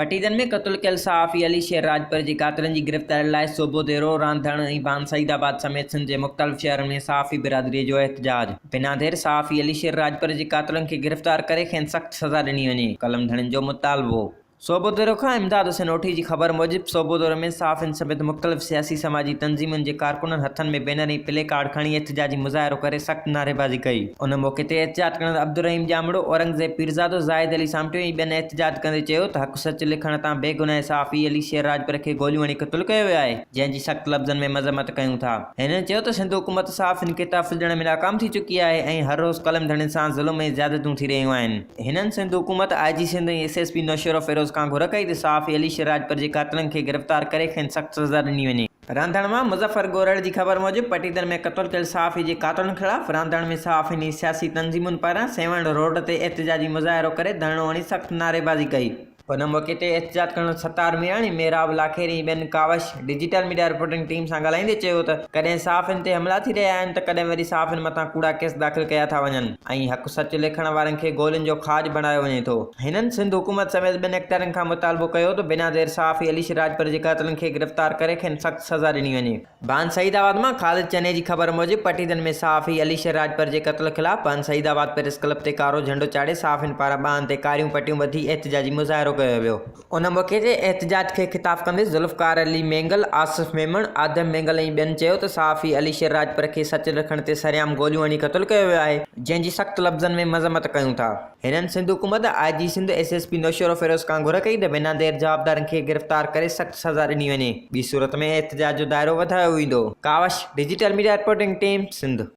پٽيدن ۾ قتل ڪيل صحافي علي شير راڄپر جي قاتلن جي گرفتاري لاء صوڀوديرو، رانڌڻ ۽ ڀان سعيد آباد سميت سنڌ جي مختلف شهرن ۾ صحافي برادري جو احتجاج، بنا دير صحافي علي شير راڄپر جي قاتلن کي گرفتار ڪري کين سخت سزا ڏني وڃي، قلم ڌڻين جو مطالبو. صوڀوديرو کان امداد حسين اوٺي جي خبر موجب صوڀوديرو ۾ صحافين سميت مختلف سياسي سماجي تنظيمن جي ڪارڪنن هٿن ۾ بينر ۽ پلي ڪارڊ کڻي احتجاجي مظاهرو ڪري سخت نعريبازي ڪئي. ان موقعي تي احتجاج ڪندڙ عبدالرحيم ڄامڙو، اورنگزيب پيرزادو، زاهد علي سامٽيو ۽ ٻين احتجاج ڪندي چيو ته حق سچ لکڻ تان بيگناهه صحافي علي شير راڄپر کي گوليون هڻي قتل ڪيو ويو آهي، جنهن جي سخت لفظن ۾ مذمت ڪيون ٿا. هنن چيو ته سنڌ حڪومت صحافين کي تحفظ ڏيڻ ۾ ناڪام ٿي چڪي آهي ۽ هر روز قلم ڌڻين سان ظلم ۽ زيادتيون ٿي رهيون آهن. هنن سنڌ حڪومت، آء جي Sindh ۽ S S P Naushahro Feroze کان گهر ڪئي ته صحافي علي شير راڄپر جي قاتلن کي گرفتار ڪري کين سخت سزا ڏني وڃي. رانڌڻ مان مظفر ڳورڙ جي خبر موجب پٽيدر ۾ قتل ڪيل صحافي جي قاتلن خلاف رانڌڻ ۾ صحافين ۽ سياسي تنظيمن پاران سيوهڻ روڊ تي احتجاجي مظاهرو ڪري ڌرڻو هڻي سخت نعريبازي ڪئي. ان موقعي تي احتجاج ڪندڙ ستار ميراڻي، محراب لاکيري ۽ ٻين ڪاوش ڊجيٽل ميڊيا رپورٽنگ ٽيم سان ڳالهائيندي چيو ته ڪڏهن صحافين تي حملا ٿي رهيا آهن ته ڪڏهن وري صحافين مٿان ڪوڙا ڪيس داخل ڪيا ٿا وڃن ۽ حق سچ لکڻ وارن کي گولين جو کاڄ بڻايو وڃي ٿو. هنن سنڌ حڪومت سميت ٻين اختيارين کان مطالبو ڪيو ته بنا دير صحافي علي شير راڄپر جي قاتلن کي گرفتار ڪري کين سخت سزا ڏني وڃي. ڀان سعيد آباد مان خالد چني جي خبر موجب پٽيدن ۾ صحافي علي شير راڄپر جي قتل خلاف ڀان سعيد آباد پريس ڪلب تي ڪارو جهنڊو چاڙهي صحافين پاران ٻانهن تي ڪاريون پٽيون ٻڌي احتجاجي مظاهرو ڪيو ويو. ان موقعي تي احتجاج کي خطاب ڪندي ذوالفقار علي مينگل، آصف ميمڻ، آدم مينگل ۽ ٻين چيو ته صحافي علي شير راڄپر کي سچ لکڻ تي سرعام گوليون هڻي قتل ڪيو ويو آهي، جنهن جي سخت لفظن ۾ مذمت ڪيون ٿا. هنن سنڌ حڪومت، آء جي Sindh, S S P Naushahro Feroze کان گهر ڪئي ته بنا دير جوابدارن کي گرفتار ڪري سخت سزا ڏني وڃي، ٻي صورت ۾ احتجاج جو دائرو وڌايو ويندو. Kawish, digital media reporting team, Sindh.